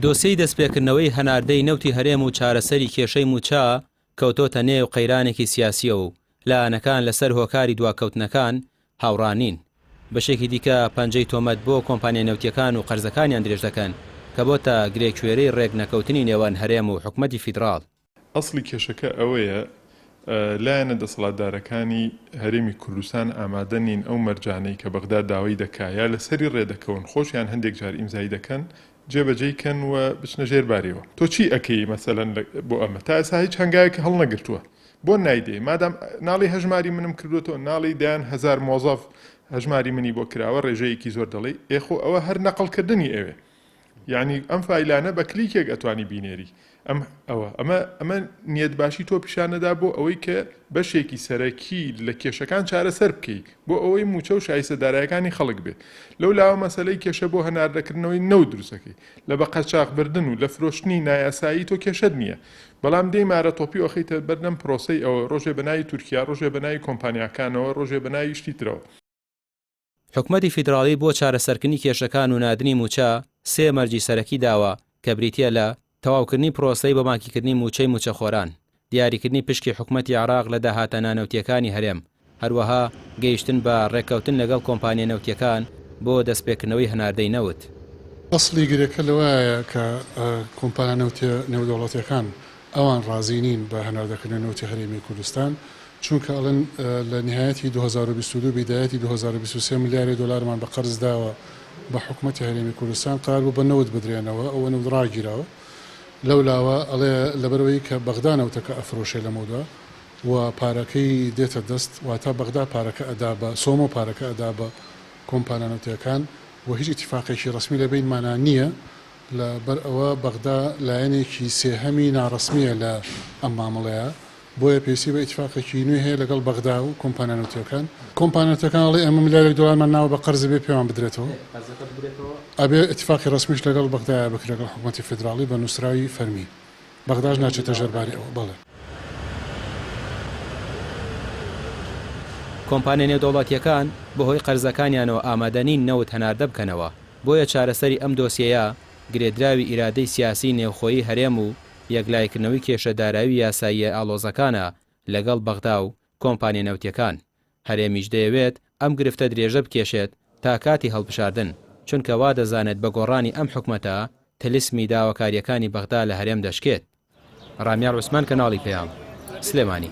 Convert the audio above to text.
دۆسیەی دەستپێکردنەوەی هەناردەی نەوتی هەرێم و چارەسەری کێشەی مووچە کەوتۆتە نێو قەیرانێکی سیاسییەوە و لایەنەکان لەسەر هۆکاری دواکەوتنەکان هاوڕا نین. بەشێکی دیکە پەنجەی تۆمەت بۆ کۆمپانیا نەوتییەکان و قەرزەکانیان درێژ دەکەن کە بۆتە گرێکوێرەی رێکنەکەوتنی نێوان هەرێم و حکومەتی فیدراڵ. ئەسڵی کێشەکە ئەوەیە لایەنە دەسەڵاتدارەکانی هەرێمی کوردستان ئامادە نین ئەو مەرجانەی کە بەغدا داوای دەکا یا لەسەری ڕێدەکەون خۆشیان هەندێک جار ئیمزای دەکەن جێبەجێی کەن و بچنە ژێر باریەوە. تۆ چی ئەکەی مەسەلەن بۆ ئەمە؟ تا ئێستا هیچ هەنگاوێک هەڵنەگرتووە. بۆ نایدەی؟ مادام ناڵێی هەژماری منم کردووەتەوە، ناڵێی دەیان هەزار مۆزەف هەژماری منی بۆ کراوە، ڕێژەیەکی زۆر دەڵێی، ئێ خۆ ئەوە هەر نەقڵکردنی ئەوێ. یانی ئەم فایلانە بە کلیکێک ئەتوانی بینێری ئەم ئەوە ئەمە ئەمە نیەت باشی تۆ پیشانەدا بۆ ئەوەی کە بەشێکی سەرەکی لە کێشەکان چارەسەر بکەی بۆ ئەوەی موچە و شایستە دارایەکانی خەڵک بێت لەو لاوە مەسەلەی کێشە بۆ هەناردەکردنەوەی نەوت دروستەکەی لە بە قەچاخ بردن و لە فرۆشتنی نایاسایی تۆ کێشەت نییە بەڵام دێی مارە تۆپی ئەخەیتە بەردەم پرۆسەی ئەوە ڕۆژێ بە ناوی تورکیا ڕۆژێ بە ناوی کۆمپانیاکانەوە ڕۆژێ بە ناوی شتی ترەوە. حکومەتی فیدراڵی بۆ چارەسەرکردنی کێشەکان و ناردنی مووچە سێ مەرجی سەرەکی داوە کە بریتییە لە، تەواوکردنی پرۆسەی بەبانکیکردنی مووچەی مووچەخۆران، دیاریکردنی پشکی حکومەتی عێراق لە داهاتە نانەوتییەکانی هەرێم، هەروەها گەیشتن بە ڕێککەوتن لەگەڵ کۆمپانیا نەوتییەکان بۆ دەستپێکردنەوەی هەناردەی نەوت. ئەسڵی گرێکە لەوەیە کە کۆمپانیا نەوتیە نێودەوڵەتیەکان ئەوان ڕازی نین بە هەناردەکردنی نەوتی هەرێمی کوردستان، چونکە ئەڵێن لە نیهایەتی 2022 بیدایەتی 2023 ملیارێ دۆلارمان بە قەرز داوە بە حکومەتی هەرێمی کوردستان قەرار بوو بە نەوت بدرێنەوە ئەوە نەوت ڕاگیراوە لەو لاوە ئەڵێ لەبەرئەوەی کە بەغدا نەوتەکە ئەفرۆشێ لەمەودا و پارەکەی دێتە دەست واتا بەغدا پارەکە ئەدا بە سۆمۆ پارەکە ئەدا بە کۆمپانیا نەوتیەکان و هیچ ئیتیفاقێکی ڕەسمی لە بەینمانا نییە لە بەر ئەوە بەغدا لایەنێکی سێهەمی ناڕەسمییە لە ئەم مامەڵەیە، بۆیە پێویستی بە ئیتفاقێکی نوێ هەیە لەگەڵ بەغدا و کۆمپانیا نەوتییەکان. کۆمپانیا نەوتییەکان ئەڵێ ئێمە ملیارێک دۆلارمان ناوە بە قەرز ئەبێ پێمان بدرێتەوە. ئەبێ ئیتفاقی ڕەسمیش لەگەڵ بەغدایا بکرێ لەگەڵ حکومەتی فیدراڵی بە نووسراوی فەرمی. بەغداش ناچێتە ژێر باری ئەوە. بەڵێ. کۆمپانیا نێودەوڵەتییەکان بەهۆی قەرزەکانیانەوە ئامادە نین نەوت هەناردە بکەنەوە. بۆیە چارەسەری ئەم دۆسیەیە گرێدراوی ئیرادەی سیاسیی نێوخۆیی هەرێم و یەکلاییکردنەوەی کێشە دارایی و یاساییە ئاڵۆزەکانە لەگەڵ بەغدا و کۆمپانیا نەوتییەکان. هەرێمیش دەیەوێت ئەم گرفتە درێژە بکێشێت تا کاتی هەڵبژاردن، چونکە وا دەزانێت بە گۆڕانی ئەم حکومەتە تلیسمی داواکارییەکانی بەغدا لە هەرێم دەشکێت. ڕامیار عوسمان کەناڵی پەیام، سلێمانی.